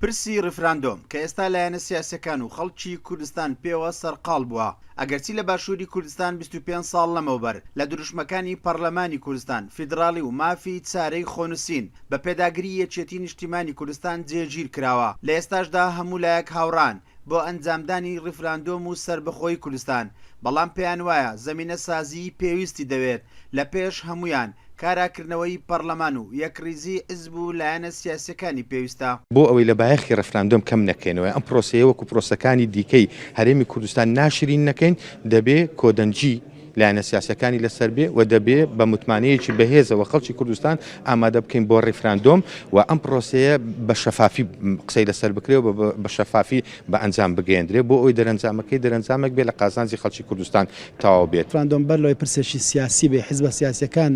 پرسی ڕیفراندۆم کە ئێستا لایەنە سیاسیەکان و خەڵکی کوردستان پێوە سەرقاڵ بووە، ئەگەرچی لە باشووری کوردستان 25 ساڵ لەمەوبەر لە دروشمەکانی پەڕلەمانی کوردستان فیدڕاڵی و مافی چارەی خۆنوسین بە پێداگری یەکێتی نیشتیمانی کوردستان جێگیر کراوە، لە ئێستاشدا هەموو لایەک هاوڕان بۆ ئەنجامدانی ڕیفراندۆم و سەربەخۆیی کوردستان، بەڵام پێیانوایە زەمینەسازیی پێویستی دەوێت، لە پێش هەموویان کاراکردنەوەی پەڕلەمان و یەکڕیزیی حزب و لایەنە سیاسییەکانی پێویستە. بۆ ئەوەی لە بایەخی ڕیفراندۆم کەم نەکەینەوە، ئەم پرۆسەیە وەکو پرۆسەکانی دیکەی هەرێمی کوردستان ناشرین نەکەین، دەبێ کۆدەنگی لایەنە سیاسیەکانی لەسەر بێ و دەبێ بە متمانەیەکی بەهێزەوە خەڵکی کوردستان ئامادە بکەین بۆ ڕیفراندۆم و ئەم پرۆسەیە بە شەفافی قسەی لەسەر بکرێ و بە شەفافی بە ئەنجام بگەیەندرێ بۆ ئەوەی دەرەنجامەکەی دەرەنجامێک بێ لە قازانجی خەڵکی کوردستان تەواو بێت. ڕیفراندۆم بەر لەوەی پرسێکی سیاسی بێ حیزبە سیاسیەکان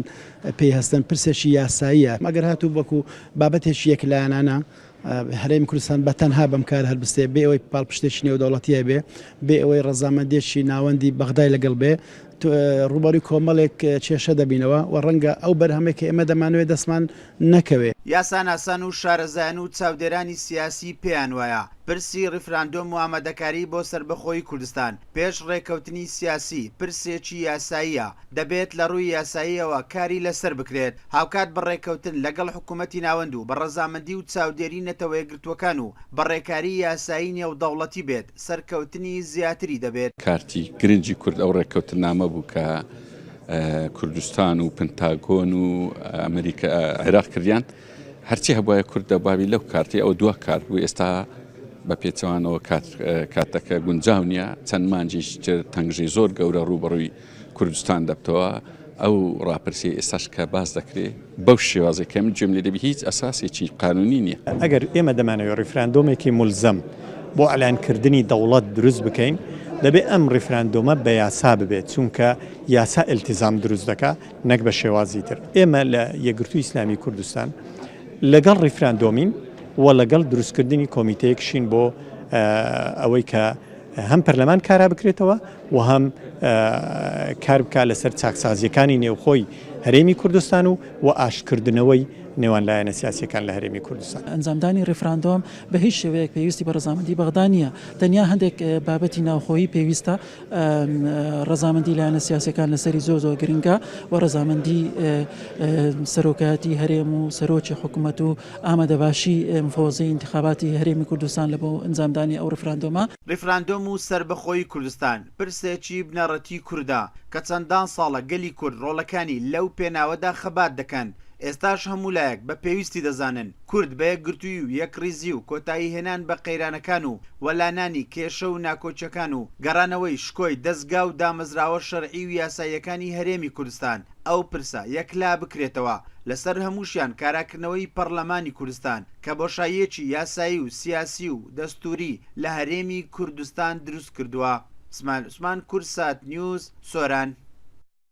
پێی هەستن پرسێکی یاساییە ئەگەر هاتوو وەکو بابەتێکی یەکلایەنانە هەرێمی کوردستان بە تەنها بەم کارە هەلبستێ بێ ئەوەی پاڵپشتێکی نێودەوڵەتی هەبێ، بێ ئەوەی ڕەزامەندیەکی ناوەندی بەغدای لەگەڵ بێ، ڕووبەڕووی کۆمەڵێک کێشە دەبینەوە و ڕەنگە ئەو بەرهەمەی کە ئێمە دەمانەوێ دەستمان نەکەوێ. یاساناسان و شارەزایان و چاودێرانی سیاسی پێیان وایە، پرسی ڕیفراندۆم و ئامادەکاری بۆ سەربەخۆیی کوردستان پێش ڕێککەوتنی سیاسی، پرسێکی یاساییە، دەبێت لە ڕووی یاساییەوە کاری لەسەر بکرێت، هاوکات بە ڕێککەوتن لەگەڵ حکوومەتی ناوەند و بە ڕەزامەندی و چاودێری نەتەوەیەکگرتووەکان و بە ڕێکاری یاسایی نێودەوڵەتی بێت، سەرکەوتنی زیاتری دەبێت. کارتی گرنگی کورد ئەو ڕێککەوتننامە بوو کە کوردستان و پنتاگۆن و ئەمریکا عێراق کردیان، هەرچی هەبوایە کورد دەبابی لەو کارتی ئەوە دوا کارت بوو ئێستا بە پێچەوانەوە کات کاتەکە گونجاو نییە چەند مانجیش تر تەنگژەی زۆر گەورە ڕووبەڕووی کوردستان دەبتەوە ئەو ڕاپرسی ئێستاش کە باس دەکرێ بەو شێوازەی کە من گوێم لێ دەبی هیچ ئەساسێکی قانونی نییە. ئەگەر ئێمە دەمانەوێ ڕیفراندۆمێکی مولزەم بۆ ئیعلانکردنی دەوڵەت دروست بکەین، دەبێ ئەم ڕیفراندۆمە بە یاسا ببێت، چونکە یاسا ئیلتیزام دروست دەکا نەک بە شێوازی تر. ئێمە لە یەکگرتووی ئیسلامی کوردستان لەگەڵ ڕیفراندۆمین و لەگەڵ دروستکردنی کۆمیتەیەکشین بۆ ئەوەی کە هەم پەرلەمان کارا بکرێتەوە و هەم کار بکا لەسەر چاکسازییەکانی نێوخۆی هەرێمی کوردستان و و ئاشتکردنەوەی نێوان لایەنە سیاسییەکان لە هەرێمی کوردستان. ئەنجامدانی ڕیفراندۆم بە هیچ شێوەیەک پێویستی بە ڕەزامەندی بەغدا نییە، تەنیا هەندێک بابەتی ناوخۆیی پێویستە ڕەزامەندی لایەنە سیاسییەکان لەسەری زۆر زۆر گرنگە و ڕەزامەندی سەرۆکایەتی هەرێم و سەرۆکی حکومەت و ئامادەباشی مفەوەزەی ئینتخاباتی هەرێمی کوردستان لە بۆ ئەنجامدانی ئەو ڕیفراندۆمە. ڕیفراندۆم و سەربەخۆیی کوردستان پرسێکی بنەڕەتی کوردە کە چەندان ساڵە گەلی کورد ڕۆڵەکانی لەو پێناوەدا خەبات دەکەن، ئێستاش هەموو لایەک بە پێویستی دەزانن کورد بە یەکگرتوویی و یەکڕیزی و کۆتایی هێنان بە قەیرانەکان و وەلانانی کێشە و ناکۆکیەکان و گەڕانەوەی شکۆی دەزگا و دامەزراوە شەرعی و یاساییەکانی هەرێمی کوردستان ئەو پرسە یەکلا بکرێتەوە، لەسەر هەمووشیان کاراکردنەوەی پەڕلەمانی کوردستان کە بۆشاییەکی یاسایی و سیاسی و دەستووری لە هەرێمی کوردستان دروست کردووە. سمایل عوسمان، کوردسات نیوز، سۆران.